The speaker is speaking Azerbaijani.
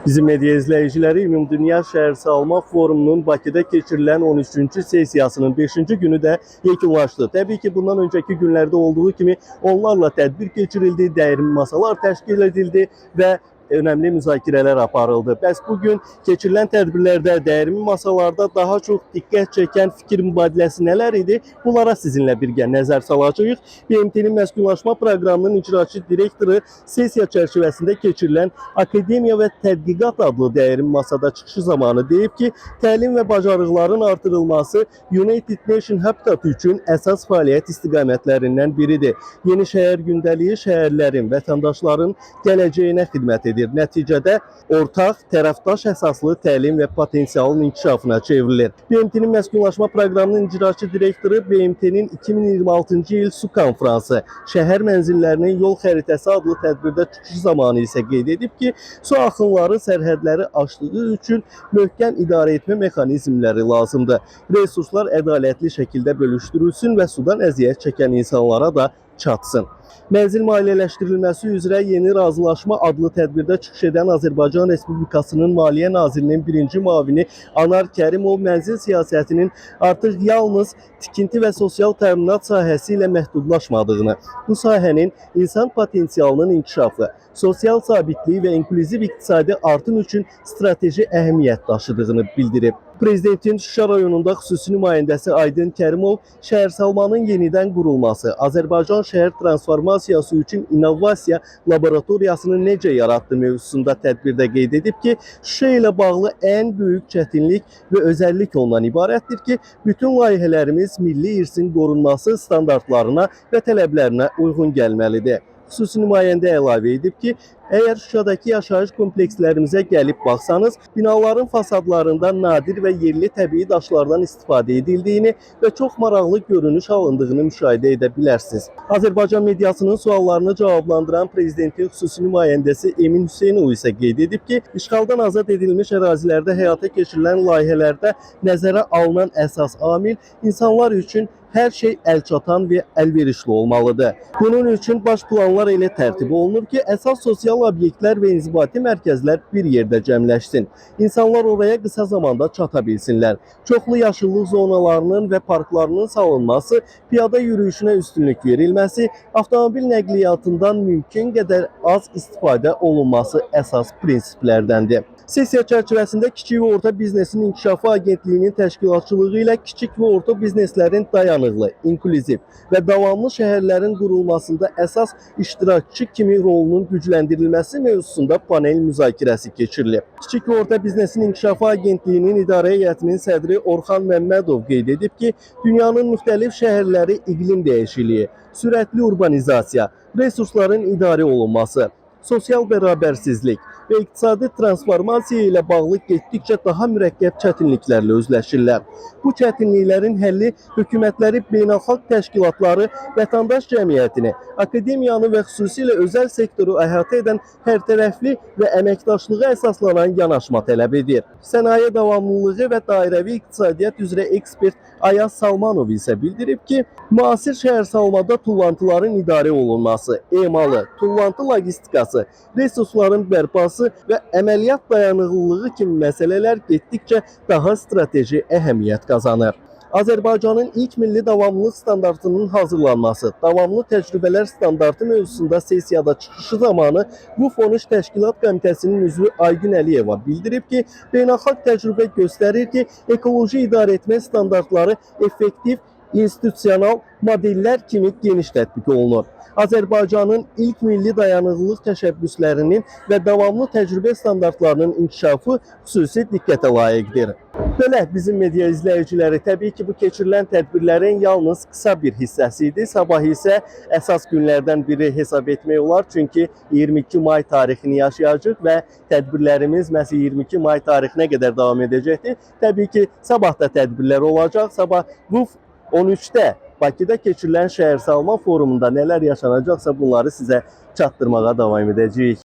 Bizim media izləyiciləri, Ümumdünya Şəhərsalma Forumunun Bakıda keçirilən 13-cü sessiyasının 5-ci günü də yekunlaşdı. Təbii ki, bundan öncəki günlərdə olduğu kimi onlarla tədbir keçirildi, dəyirmi masalar təşkil edildi və önəmli müzakirələr aparıldı. Bəs bugün keçirilən tədbirlərdə, dəyirmi masalarda daha çox diqqət çəkən fikir mübadiləsi nələr idi? Bunlara sizinlə birgə nəzər salacağıq. BMT-nin məskunlaşma proqramının icraçı direktoru sessiya çərçivəsində keçirilən Akademiya və Tədqiqat adlı dəyirmi masada çıxışı zamanı deyib ki, təlim və bacarıqların artırılması United Nations Habitat üçün əsas fəaliyyət istiqamətlərindən biridir. Yeni şəhər gündəliyi şəhərlərin, vətəndaşların gələcəyinə xidmət edir. Nəticədə ortaq, tərəfdaş əsaslı təlim və potensialın inkişafına çevrilir. BMT-nin məskunlaşma proqramının icraçı direktoru BMT-nin 2026-cı il su konfransı şəhər mənzillərinin yol xəritəsi adlı tədbirdə çıxışı zamanı isə qeyd edib ki, su axınları sərhədləri aşdığı üçün möhkəm idarə etmə mexanizmləri lazımdır. Resurslar ədalətli şəkildə bölüşdürülsün və sudan əziyyət çəkən insanlara da çatsın. Mənzil maliyyələşdirilməsi üzrə yeni razılaşma adlı tədbirdə çıxış edən Azərbaycan Respublikasının Maliyyə Nazirinin birinci müavini Anar Kərimov mənzil siyasətinin artıq yalnız tikinti və sosial təminat sahəsi ilə məhdudlaşmadığını, bu sahənin insan potensialının inkişafı, sosial sabitliyi və inklüziv iqtisadi artım üçün strateji əhəmiyyət daşıdığını bildirib. Prezidentin Şuşa rayonunda xüsusi nümayəndəsi Aydın Kərimov şəhərsalmanın yenidən qurulması, Azərbaycan şəhər transformasiyası üçün innovasiya laboratoriyasını necə yaratdı mövzusunda tədbirdə qeyd edib ki, Şuşa ilə bağlı ən böyük çətinlik və özəllik ondan ibarətdir ki, bütün layihələrimiz milli irsin qorunması standartlarına və tələblərinə uyğun gəlməlidir. Xüsusi nümayəndə əlavə edib ki, əgər Şuşadakı yaşayış komplekslərimizə gəlib baxsanız, binaların fasadlarında nadir və yerli təbii daşlardan istifadə edildiyini və çox maraqlı görünüş alındığını müşahidə edə bilərsiniz. Azərbaycan mediasının suallarını cavablandıran prezidentin xüsusi nümayəndəsi Emin Hüseynov isə qeyd edib ki, işğaldan azad edilmiş ərazilərdə həyata keçirilən layihələrdə nəzərə alınan əsas amil insanlar üçün hər şey əlçatan və əlverişli olmalıdır. Bunun üçün baş planlar elə tərtib olunur ki, əsas sosial obyektlər və inzibati mərkəzlər bir yerdə cəmləşsin. İnsanlar oraya qısa zamanda çata bilsinlər. Çoxlu yaşıllıq zonalarının və parklarının salınması, piyada yürüyüşünə üstünlük verilməsi, avtomobil nəqliyyatından mümkün qədər az istifadə olunması əsas prinsiplərdəndir. Sessiya çərçivəsində Kiçik və Orta Biznesin İnkişafı Agentliyinin təşkilatçılığı ilə kiçik və orta bizneslərin dayanıqlı, inklüziv və davamlı şəhərlərin qurulmasında əsas iştirakçı kimi rolunun gücləndirilməsi mövzusunda panel müzakirəsi keçirilib. Kiçik və Orta Biznesin İnkişafı Agentliyinin İdarə Heyətinin sədri Orxan Məmmədov qeyd edib ki, dünyanın müxtəlif şəhərləri iqlim dəyişikliyi, sürətli urbanizasiya, resursların idarə olunması, sosial bərabərsizlik və iqtisadi transformasiya ilə bağlı getdikcə daha mürəkkəb çətinliklərlə üzləşirlər. Bu çətinliklərin həlli hökumətləri, beynəlxalq təşkilatları, vətəndaş cəmiyyətini, akademiyanı və xüsusilə özəl sektoru əhatə edən hərtərəfli və əməkdaşlığa əsaslanan yanaşma tələb edir. Sənaye davamlılığı və dairəvi iqtisadiyyat üzrə ekspert Ayaz Salmanov isə bildirib ki, müasir şəhərsalmada tullantıların idarə olunması, emalı, tullantı logistikası, resursların bərpası və əməliyyat dayanıqlılığı kimi məsələlər getdikcə daha strateji əhəmiyyət qazanır. Azərbaycanın ilk milli davamlılıq standartının hazırlanması, davamlı təcrübələr standartı mövzusunda sessiyada çıxışı zamanı bu 13 Təşkilat Komitəsinin üzvü Aygün Əliyeva bildirib ki, beynəlxalq təcrübə göstərir ki, ekoloji idarəetmə standartları effektiv institusional modellər kimi geniş tətbiq olunur. Azərbaycanın ilk milli dayanıqlılıq təşəbbüslərinin və davamlı təcrübə standartlarının inkişafı xüsusi diqqətə layiqdir. Belə bizim media izləyiciləri, təbii ki, bu keçirilən tədbirlərin yalnız qısa bir hissəsi idi. Sabah isə əsas günlərdən biri hesab etmək olar, çünki 22 may tarixini yaşayacağıq və tədbirlərimiz məhz 22 may tarixinə qədər davam edəcəkdir. Təbii ki, sabah da tədbirlər olacaq. Sabah bu 13-də Bakıda keçirilən şəhərsalma forumunda nələr yaşanacaqsa bunları sizə çatdırmağa davam edəcəyik.